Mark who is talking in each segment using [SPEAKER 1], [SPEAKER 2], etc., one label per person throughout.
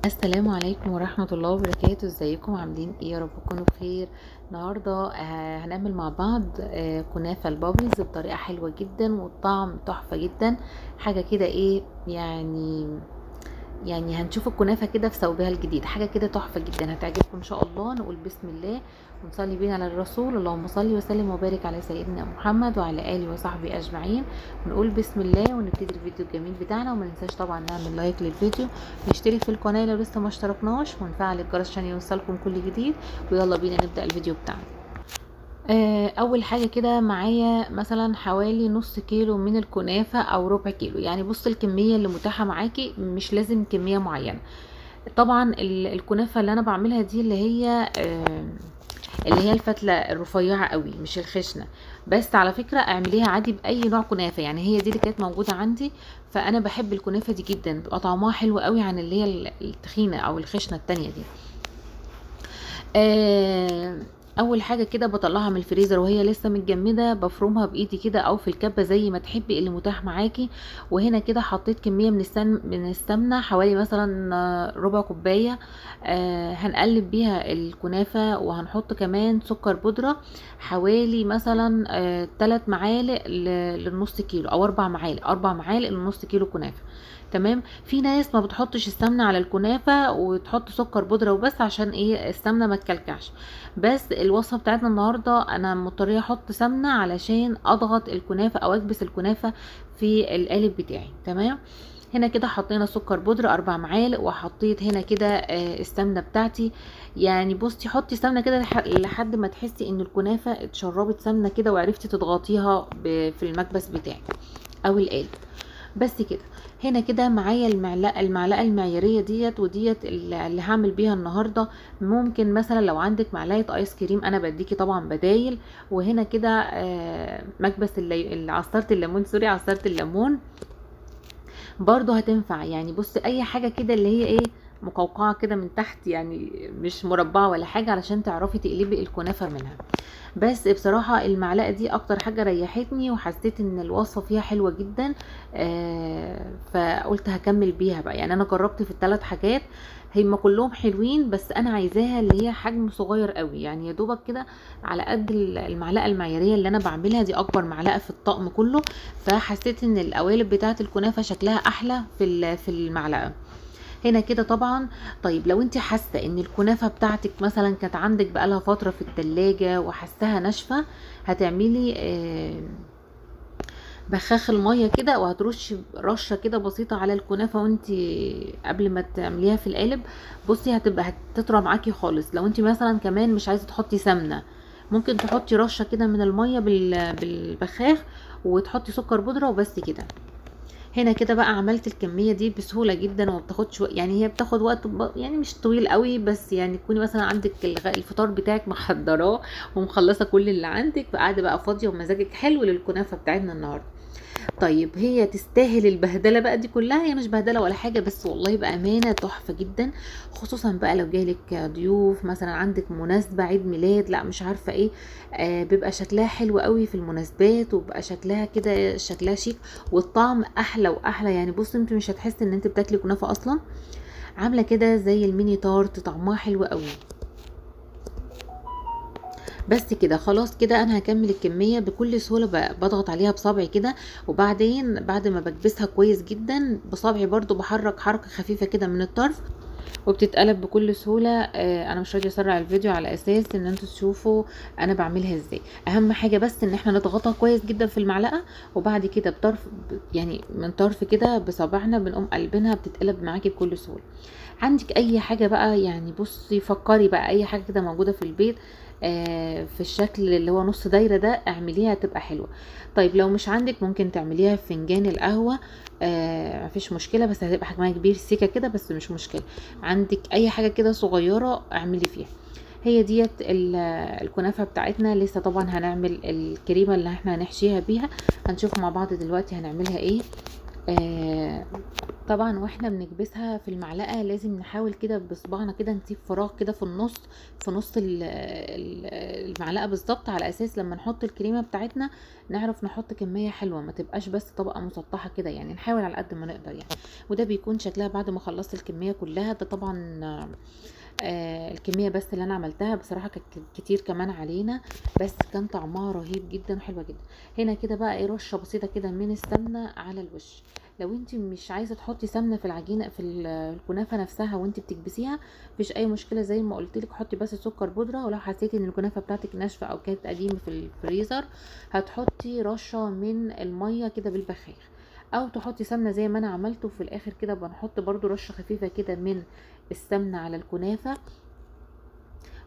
[SPEAKER 1] السلام عليكم ورحمة الله وبركاته. ازيكم عاملين ايه؟ يا رب تكونوا بخير. النهاردة هنعمل مع بعض كنافة ال bubbles بطريقة حلوة جدا والطعم تحفة جدا. حاجة كده ايه يعني هنشوف الكنافة كده في ثوبها الجديد، حاجة كده تحفة جدا هتعجبكم ان شاء الله. نقول بسم الله ونصلي بينا على الرسول، اللهم صل وسلم وبارك على سيدنا محمد وعلى اله وصحبه اجمعين. ونقول بسم الله ونبتدي الفيديو الجميل بتاعنا، وما ننساش طبعا نعمل like للفيديو، نشترك في القناة لو لسه ما اشتركناش، ونفعل الجرس عشان يوصلكم كل جديد. ويلا بينا نبدا الفيديو بتاعنا. اول حاجة كده معايا مثلا حوالي نص كيلو من الكنافه او ربع كيلو، يعني بص الكمية اللي متاحة معاكي، مش لازم كمية معينة. طبعا الكنافه اللي انا بعملها دي اللي هي الفتله الرفيعة قوي مش الخشنة، بس على فكرة اعمليها عادي باي نوع كنافه، يعني هي دي اللي كانت موجودة عندي، فانا بحب الكنافه دي جدا، بيبقى طعمها حلو قوي عن اللي هي التخينه او الخشنة التانية دي. اول حاجة كده بطلعها من الفريزر وهي لسه متجمده، بفرمها بايدي كده او في الكبه زي ما تحبي اللي متاح معاكي. وهنا كده حطيت كمية من السمنة حوالي مثلا ربع كوباية، هنقلب بيها الكنافه. وهنحط كمان سكر بودره حوالي مثلا 3 معالق للنص كيلو او 4 معالق، 4 معالق للنص كيلو كنافه. تمام. في ناس ما بتحطش السمنة على الكنافه وتحط سكر بودره وبس، عشان ايه؟ السمنة ما تكلكعش. بس الوصفة بتاعتنا النهارده انا مضطريه احط سمنه علشان اضغط الكنافه او اكبس الكنافه في القالب بتاعي. تمام. هنا كده حطينا سكر بودره 4 معالق، وحطيت هنا كده السمنة بتاعتي. يعني بصي حطي سمنه كده لحد ما تحسي ان الكنافه اتشربت سمنه كده وعرفتي تضغطيها في المكبس بتاعك او القالب. بس كده. هنا كده معايا المعلقة المعياريه ديت، وديت اللي هعمل بيها النهارده. ممكن مثلا لو عندك معلقه ايس كريم، انا بديكي طبعا بدايل. وهنا كده مكبس عصارة الليمون، sorry عصارة الليمون برضو هتنفع. يعني بصي اي حاجة كده اللي هي ايه مقوقعه كده من تحت، يعني مش مربعه ولا حاجة، علشان تعرفي تقلبي الكنافه منها. بس بصراحة المعلقة دي اكتر حاجة ريحتني، وحسيت ان الوصفة فيها حلوة جدا، فقلت هكمل بيها بقى. يعني انا جربت في ال3 حاجات، هما كلهم حلوين، بس انا عايزاها اللي هي حجم صغير قوي، يعني يا دوبك كده على قد المعلقة المعياريه اللي انا بعملها دي، اكبر معلقه في الطقم كله. فحسيت ان القوالب بتاعه الكنافه شكلها احلى في المعلقة. هنا كده طبعا. طيب لو انت حاسه ان الكنافه بتاعتك مثلا كانت عندك بقالها فترة في التلاجة وحاساها ناشفة، هتعملي بخاخ المية كده، وهترشي رشه كده بسيطة على الكنافه وانت قبل ما تعمليها في القالب. بصي هتطرى معاكي خالص. لو انت مثلا كمان مش عايزه تحطي سمنه، ممكن تحطي رشه كده من المية بالبخاخ، وتحطي سكر بودره وبس كده. هنا كده بقى عملت الكمية دي بسهولة جدا، وما بتاخدش يعني هي بتاخد وقت يعني مش طويل قوي، بس يعني تكوني مثلا عندك الفطار بتاعك محضراه ومخلصه كل اللي عندك، فقاعدة بقى فاضية ومزاجك حلو للكنافه بتاعتنا النهارده. طيب هي تستاهل البهدله بقى دي كلها؟ هي مش بهدله ولا حاجة، بس والله بامانه تحفة جدا، خصوصا بقى لو جايلك ضيوف مثلا، عندك مناسبة، عيد ميلاد، لا مش عارفه ايه، بيبقى شكلها حلو قوي في المناسبات، وبيبقى شكلها كده شكلها شيك، والطعم احلى واحلى. يعني بصي انت مش هتحسي ان انت بتاكلي كنافه اصلا، عامله كده زي الميني تارت، طعمها حلو قوي. بس كده خلاص كده انا هكمل الكمية بكل سهولة، بضغط عليها بصبعي كده، وبعدين بعد ما بكبسها كويس جدا بصبعي برضو بحرك حركة خفيفة كده من الطرف، وبتتقلب بكل سهولة. انا مش راضية اسرع الفيديو على اساس ان انتوا تشوفوا انا بعملها ازاي. اهم حاجة بس ان احنا نضغطها كويس جدا في المعلقة، وبعد كده بطرف يعني من طرف كده بصبعنا بنقوم قلبينها، بتتقلب معاكي بكل سهولة. عندك اي حاجة بقى، يعني بصي فكري بقى اي حاجة كده موجودة في البيت، في الشكل اللي هو نص دايرة ده، اعمليها تبقى حلوة. طيب لو مش عندك ممكن تعمليها في فنجان القهوة، مفيش مشكلة، بس هتبقى حجمها كبير سيكه كده، بس مش مشكلة. عندك اي حاجة كده صغيرة اعملي فيها. هي ديت الكنافه بتاعتنا. لسه طبعا هنعمل الكريمة اللي احنا هنحشيها بيها، هنشوف مع بعض دلوقتي هنعملها ايه. آه طبعا واحنا بنكبسها في المعلقة لازم نحاول كده بصباعنا كده نسيب فراغ كده في النص، في نص المعلقة بالظبط، على اساس لما نحط الكريمة بتاعتنا نعرف نحط كمية حلوة، ما تبقاش بس طبقه مسطحة كده، يعني نحاول على قد ما نقدر يعني. وده بيكون شكلها بعد ما خلصت الكمية كلها. ده طبعا الكمية بس اللي انا عملتها بصراحة كانت كتير كمان علينا، بس كان طعمها رهيب جدا وحلوه جدا. هنا كده بقى ايه، رشه بسيطة كده من السمنة على الوش. لو انت مش عايزه تحطي سمنه في العجينة في الكنافه نفسها وانت بتكبسيها مفيش اي مشكلة، زي ما قلت لك حطي بس سكر بودره. ولو حسيتي ان الكنافه بتاعتك ناشفة او كانت قديمة في الفريزر هتحطي رشه من المية كده بالبخاخ، او تحطي سمنه زي ما انا عملته في الاخر كده. بنحط برضو رشه خفيفة كده من السمنة على الكنافه،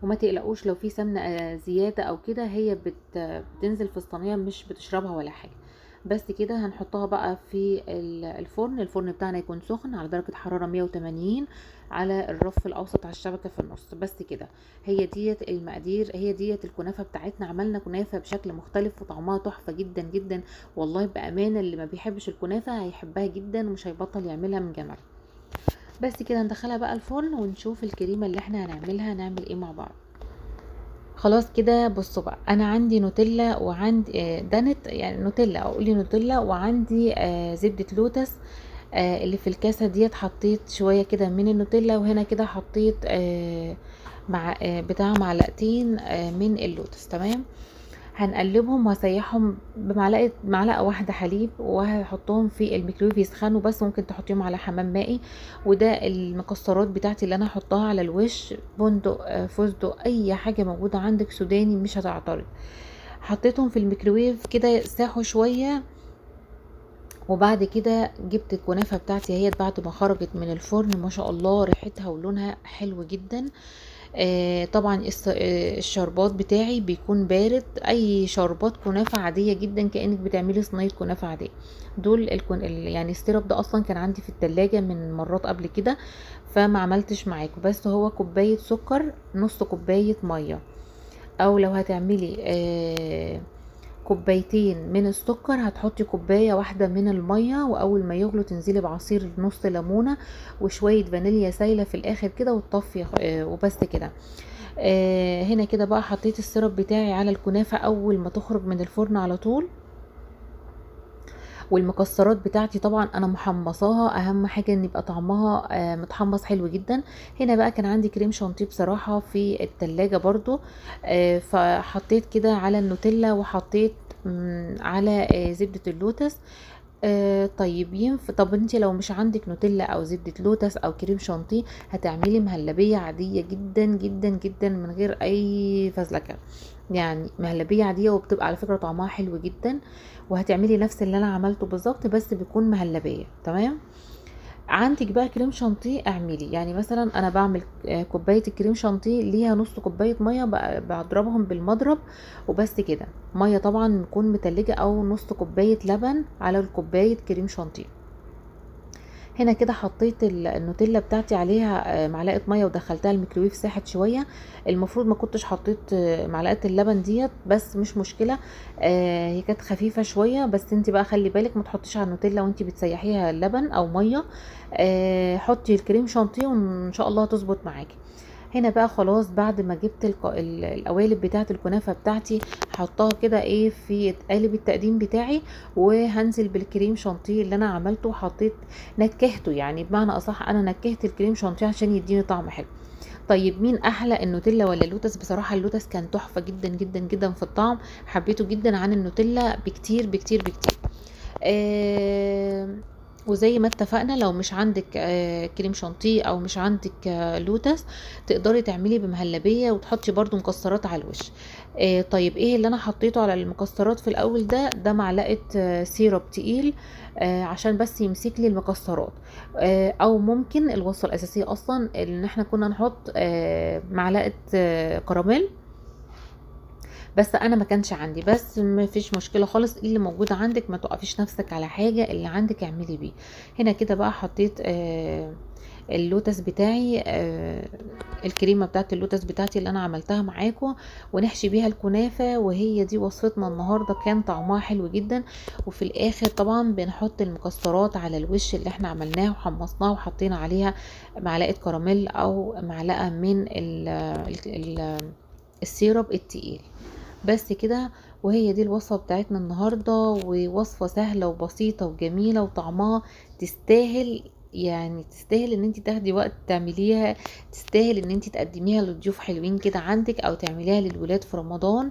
[SPEAKER 1] وما تقلقوش لو في سمنه زيادة او كده، هي بتنزل في الصينية مش بتشربها ولا حاجة. بس كده هنحطها بقى في الفرن. الفرن بتاعنا يكون سخن على درجة حرارة 180 على الرف الاوسط على الشبكة في النص. بس كده هي ديت المقادير، هي ديت الكنافة بتاعتنا. عملنا كنافة بشكل مختلف وطعمها تحفة جدا جدا والله، بأمانة اللي ما بيحبش الكنافة هيحبها جدا ومش هيبطل يعملها من جمالها. بس كده ندخلها بقى الفرن ونشوف الكريمة اللي احنا هنعملها نعمل ايه مع بعض. خلاص كده بصوا بقى، انا عندي نوتيلا وعندي دانت، يعني نوتيلا او قولي نوتيلا، وعندي زبدة لوتس اللي في الكاسة ديت. حطيت شوية كده من النوتيلا، وهنا كده حطيت مع بتاع معلقتين من اللوتس. تمام، هنقلبهم وهسيحهم بمعلقة، معلقة واحدة حليب، وهحطهم في الميكرويف يسخنوا بس. ممكن تحطيهم على حمام مائي. وده المكسرات بتاعتي اللي انا هحطها على الوش، بندق، فستق، اي حاجة موجودة عندك سوداني مش هتعترض. حطيتهم في الميكرويف كده ساحوا شوية، وبعد كده جبت الكنافة بتاعتي اهيت بعد ما خرجت من الفرن. ما شاء الله ريحتها ولونها حلو جدا. طبعا الشربات بتاعي بيكون بارد، اي شربات كنافة عادية جدا كأنك بتعملي صينية كنافة عادية. دول يعني ال syrup ده اصلا كان عندي في التلاجة من مرات قبل كده فما عملتش معاكم. بس هو كوباية سكر، نص كوباية مية، او لو هتعملي كوبايتين من السكر هتحطي كوباية واحدة من المية، واول ما يغلو تنزلي بعصير نص ليمونة وشوية فانيليا سايلة في الاخر كده وتطفي، وبس كده. هنا كده بقى حطيت السيرب بتاعي على الكنافة اول ما تخرج من الفرن على طول. والمكسرات بتاعتي طبعا انا محمصاها، اهم حاجة ان يبقى طعمها متحمص حلو جدا. هنا بقى كان عندي كريم شانتيه بصراحة في التلاجة برضو، فحطيت كده على النوتيلا، وحطيت على زبدة اللوتس. طيب ينفع، طب انت لو مش عندك نوتيلا او زبدة لوتس او كريم شانتيه هتعملي مهلبية عادية جدا جدا جدا من غير اي فزلكة، يعني مهلبية عادية وبتبقى على فكرة طعمها حلو جدا، وهتعملي نفس اللي انا عملته بالظبط بس بيكون مهلبية. تمام، عندك بقى كريم شانتيه اعملي، يعني مثلا انا بعمل كوباية الكريم شانتيه ليها نص كوباية مية، بضربهم بالمضرب وبس كده. مية طبعا نكون متلجه، او نص كوباية لبن على الكوباية كريم شانتيه. هنا كده حطيت النوتيلا بتاعتي عليها معلقه مية ودخلتها الميكرويف ساحت شوية. المفروض ما كنتش حطيت معلقه اللبن ديت، بس مش مشكلة، هي كانت خفيفة شوية. بس انت بقى خلي بالك ما تحطيش على النوتيلا وانت بتسيحيها اللبن او مية، حطي الكريم شانتيه وان شاء الله هتظبط معاكي. هنا بقى خلاص بعد ما جبت القوالب بتاعه الكنافه بتاعتي حطاها كده ايه في قالب التقديم بتاعي، وهنزل بالكريم شانتيه اللي انا عملته وحطيت نكهته، يعني بمعنى اصح انا نكهت الكريم شانتيه عشان يديني طعم حلو. طيب مين احلى، النوتيلا ولا اللوتس؟ بصراحة اللوتس كان تحفة جدا جدا جدا في الطعم، حبيته جدا عن النوتيلا بكتير بكتير بكتير. وزي ما اتفقنا لو مش عندك كريم شانتيه او مش عندك لوتس تقدري تعملي بمهلبيه وتحطي برضو مكسرات على الوش. طيب ايه اللي انا حطيته على المكسرات في الاول؟ ده معلقه syrup تقيل عشان بس يمسك لي المكسرات، او ممكن الوصفة الاساسية اصلا ان احنا كنا نحط معلقه كراميل، بس انا ما كانش عندي، بس ما فيش مشكلة خالص، اللي موجود عندك ما توقفيش نفسك على حاجة، اللي عندك اعملي بيه. هنا كده بقى حطيت اللوتس بتاعي، الكريمة بتاعت اللوتس بتاعتي اللي انا عملتها معاكم، ونحشي بيها الكنافه. وهي دي وصفتنا النهارده، كان طعمها حلو جدا. وفي الاخر طبعا بنحط المكسرات على الوش اللي احنا عملناه وحمصناه، وحطينا عليها معلقه كراميل او معلقه من ال ال syrup التقيل. بس كده. وهي دي الوصفة بتاعتنا النهاردة، ووصفة سهلة وبسيطة وجميلة، وطعمها تستاهل، يعني تستاهل ان انت تاخدي وقت تعمليها، تستاهل ان انت تقدميها لضيوف حلوين كده عندك، او تعمليها للولاد في رمضان.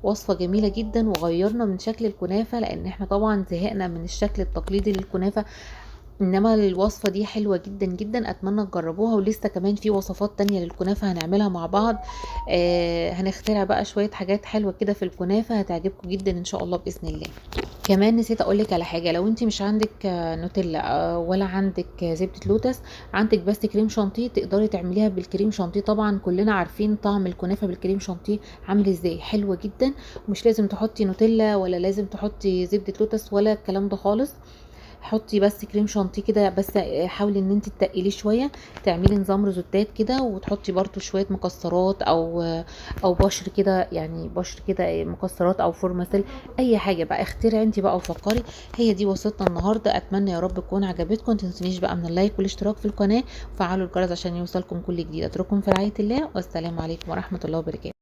[SPEAKER 1] وصفة جميلة جدا، وغيرنا من شكل الكنافة، لان احنا طبعا زهقنا من الشكل التقليدي للكنافة، انما الوصفة دي حلوة جدا جدا، اتمنى تجربوها. ولسه كمان في وصفات تانية للكنافة هنعملها مع بعض، هنخترع بقى شوية حاجات حلوة كده في الكنافة هتعجبكم جدا ان شاء الله بإذن الله. كمان نسيت اقولك على حاجة، لو انت مش عندك نوتيلا ولا عندك زبدة لوتس، عندك بس كريم شانتيه، تقدري تعمليها بالكريم شانتيه. طبعا كلنا عارفين طعم الكنافة بالكريم شانتيه عامل ازاي، حلوة جدا، ومش لازم تحطي نوتيلا ولا لازم تحطي زبدة لوتس ولا الكلام ده خالص. حطي بس كريم شانتيه كده بس، حاولي ان انت تتقليه شوية، تعملي نظام ريزوتات كده، وتحطي برضو شوية مكسرات او بشر كده، يعني بشر كده مكسرات او فورماسيل، اي حاجة بقى اخترعي انت بقى وفكري. هي دي وصفتنا النهارده، اتمنى يا رب تكون عجبتكم. متنسونيش بقى من ال like والاشتراك في القناة، وفعلوا الجرس عشان يوصلكم كل جديد. اترككم في رعاية الله، والسلام عليكم ورحمة الله وبركاته.